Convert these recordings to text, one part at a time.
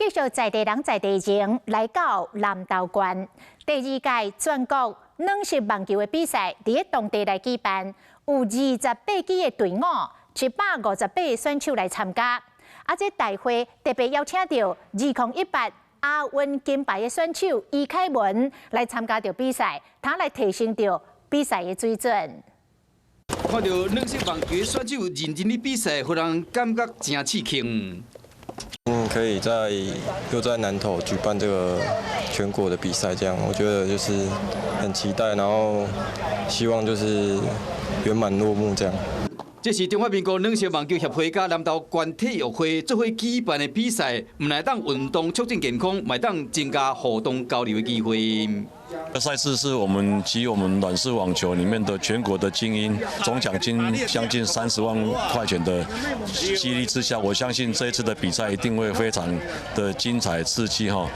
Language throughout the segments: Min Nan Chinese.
繼續在地人在地情來到南投縣第二屆全國軟式網球的比賽，佇咧當地來舉辦，有28支的隊伍，158個選手來參加。啊，這大會特別邀請著2018亞運金牌的選手余凱文來參加著比賽，他來提升著比賽的水準。看著軟式網球選手認真咧比賽，予人感覺誠刺激。可以在又在南投舉辦這個全國的比賽，這樣我覺得就是很期待，然後希望就是圓滿落幕這樣。這是中華民國軟式網球協會佮南投縣體育會做伙舉辦的比賽，毋但當運動促進健康，嘛當增加互動交流的機會。賽事是我們集我們軟式網球裡面的全國的精英，總獎金將近30萬塊錢的激勵之下，我相信這一次的比賽一定會非常的精彩刺激哈。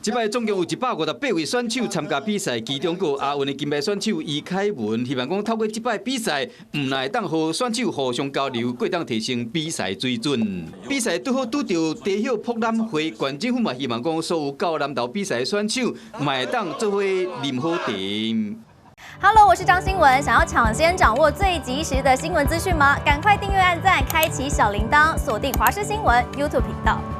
這擺總共有158位選手參加比賽，其中閣有亞運的金牌選手余凱文，希望講透過這擺比賽，毋但會當予選手互相交流，閣會當提升比賽水準。比賽拄好拄著地葉博覽會，縣政府嘛希望講所有到南投比賽的選手，嘛會當做伙啉好茶。 Hello，我是張新文，想要搶先掌握最及時的新聞資訊嗎？趕快訂閱、按讚、開啟小鈴鐺，鎖定華視新聞 YouTube 頻道。